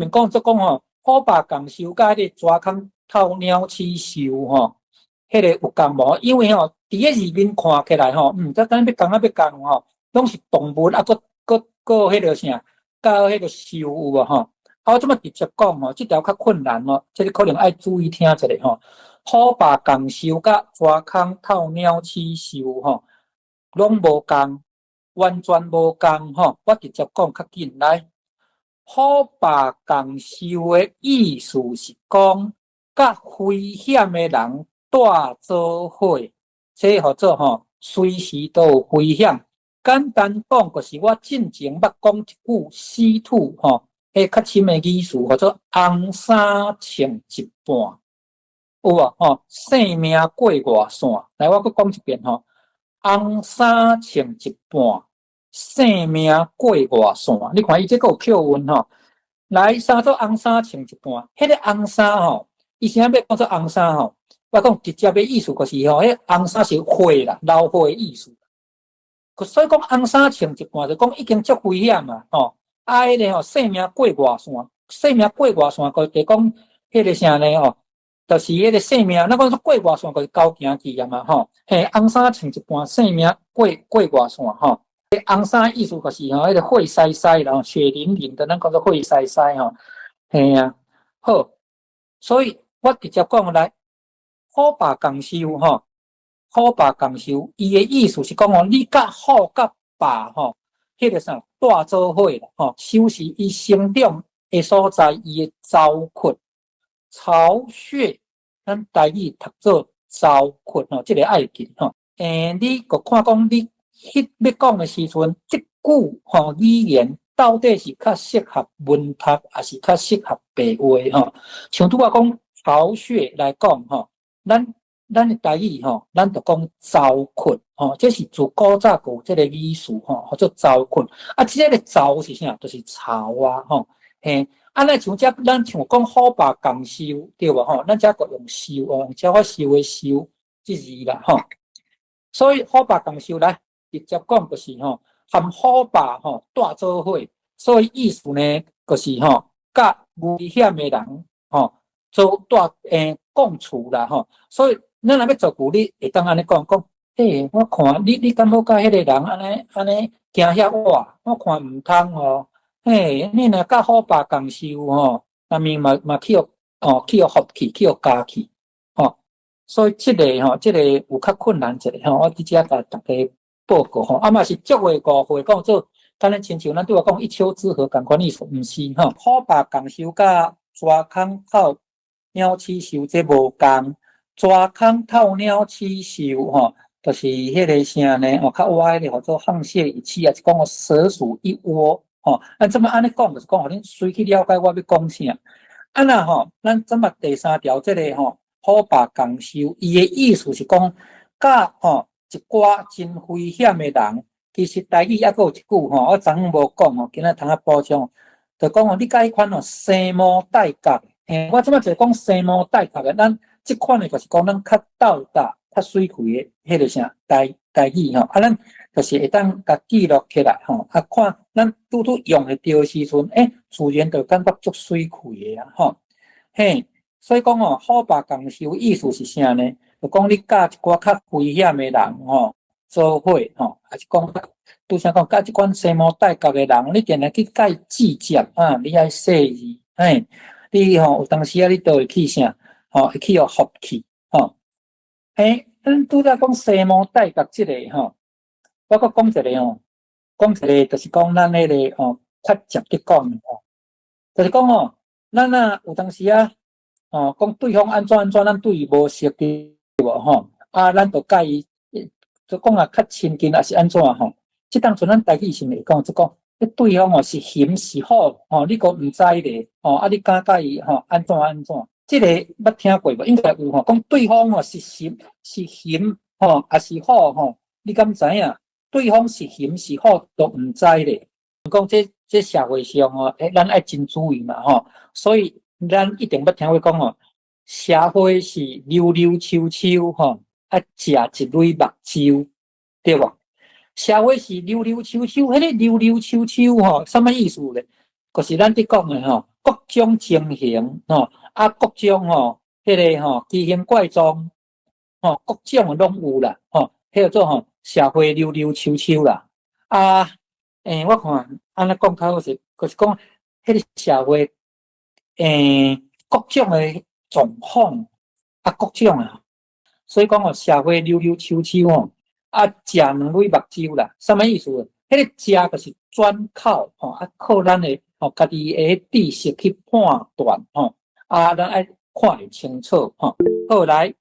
面講做講吼，虎爸共壽佮彼個蛇空透鳥鼠壽吼，彼個有仝無？因為吼，佇個字面看起來吼，這敢欲仝啊欲仝吼，攏是動物啊，閣閣閣彼個啥，佮彼個獸有無吼？啊，我這擺直接講吼，這條較困難哦，這個可能愛注意聽一下吼。虎爸共壽佮蛇空透鳥鼠壽吼，攏無仝，完全無仝吼。我直接講較緊來。虎爸共壽的意思是講，佮危險的人蹛做伙，這號做吼，隨時都有危險。簡單講，就是我進前捌講一句死土吼，彼較深的意思，號做紅衫穿一半，有無吼？性命過外線。來，我閣講一遍吼，紅衫穿一半，性命過外線。你看伊這閣有扣韻吼。來，啥做紅衫穿一半？彼個紅衫吼，伊啥欲講做紅衫吼？我講直接的意思就是吼，彼紅衫是血啦，流血的意思。所以講紅衫穿一半，就講已經足危險啊！吼，啊，彼個吼性命過外線，性命過外線，就講彼個啥呢？吼，就是彼個性命，咱講說過外線，就是交行去啊嘛，吼，嘿，紅衫穿一半，性命過外線，吼。紅衫意思就是吼，彼個血絲絲，然後血淋淋的，咱講做血絲絲吼，嘿啊，好，所以我直接講來，虎爸共壽吼。虎爸共壽，伊的意思是講哦，你佮虎佮爸吼，彼個啥蹛做伙啦，吼，壽是伊生長的所在，伊的巢窟、巢穴，咱台語讀做巢窟吼，這個愛記吼。你閣看講你彼欲講的時陣，這句吼語言到底是較適合文讀，抑是較適合白話吼？像拄仔講巢穴來講吼，咱的台語吼，咱就講巢窟吼，這是自古早就有這個意思吼，號做巢窟。啊，這個巢是啥？就是巢啊，吼，嘿。啊，咱像這咱像講虎爸共壽對無吼？咱這閣用壽哦，用這個壽的壽這字啦吼。所以虎爸共壽來直接講就是吼，含虎爸吼蹛做伙，所以意思呢，就是吼，佮危險的人吼做蹛共處啦吼。所以咱若欲造句，你會當按呢講講，欸，我看你，你敢欲佮彼個人按呢按呢行遐倚？我看毋通哦。嘿，你若佮虎爸共壽吼，那面嘛嘛去予哦，去予唬去，去予咬去，吼。所以這個吼，這個有較困難一下吼，我佇遮共大家報告吼。啊嘛是足會誤會講做，敢若親像咱拄仔講一丘之貉仝款意思，毋是吼。虎爸共壽佮蛇空透鳥鼠壽這無仝。蛇空透鳥鼠壽吼，就是彼個啥呢？哦，較歪的，號做沆瀣一氣啊，是講蛇鼠一窩吼。咱這麼按呢講，就是講予恁隨去了解我欲講啥。啊若吼，咱這麼第三條這個吼，虎爸共壽，伊的意思是講，佮吼一寡真危險的人，其實台語猶閣有一句吼，我昨昏無講吼，今仔通仔補充，就講吼，你佮彼款吼生毛帶角，嘿，我這擺就講生毛帶角的，咱。這款的就是講咱較鬥膽、較媠氣的彼個啥台台語吼，啊，咱就是會當共記錄起來吼，啊，看咱拄拄用會著的時陣，欸，自然就感覺足媠氣的啊，吼，嘿，所以講吼，虎爸共壽意思是啥呢？就講你佮一寡較危險的人吼做伙吼，抑是講拄才講佮這款生毛帶角的人，你定定去共伊計較啊，你愛細膩，嘿，你吼有當時啊，你都會去啥？吼，會去予唬去，吼。嘿，咱拄才講生毛帶角這個吼，我閣講一個吼，講一個就是講咱彼個吼，較直接講的吼，就是講吼，咱啊有當時啊，吼，講對方按怎按怎，咱對伊無熟對無吼，啊，咱就共伊，就講啊較親近，抑是按怎吼？這當陣咱台語是毋會講，就講，對方吼是熊是虎吼，你閣毋知咧，吼，啊，你敢共伊吼按怎按怎？這個捌聽過無？應該有吼，講對方吼是熊是熊吼，抑是虎吼？你敢知影？對方是熊是虎都毋知咧。講這這社會上吼，欸，咱愛真注意嘛吼，所以咱一定捌聽過講吼，社會是溜溜秋秋吼，啊，食一蕊目睭，對無？社會是溜溜秋秋，彼個溜溜秋秋吼，啥物意思咧？就是咱佇講的吼，各種情形吼，啊，各種吼，彼個吼奇形怪狀，吼，各種攏有啦，吼，彼個做吼社會溜溜秋秋啦。啊，我看按呢講較好勢，就是講彼個社會，各種的狀況啊，各種啊，所以講哦，社會溜溜秋秋吼，啊，食兩蕊目睭啦，啥物意思？彼個食就是轉口吼，啊，靠咱的吼家己的知識去判斷吼，啊，咱愛看會清楚吼。好來。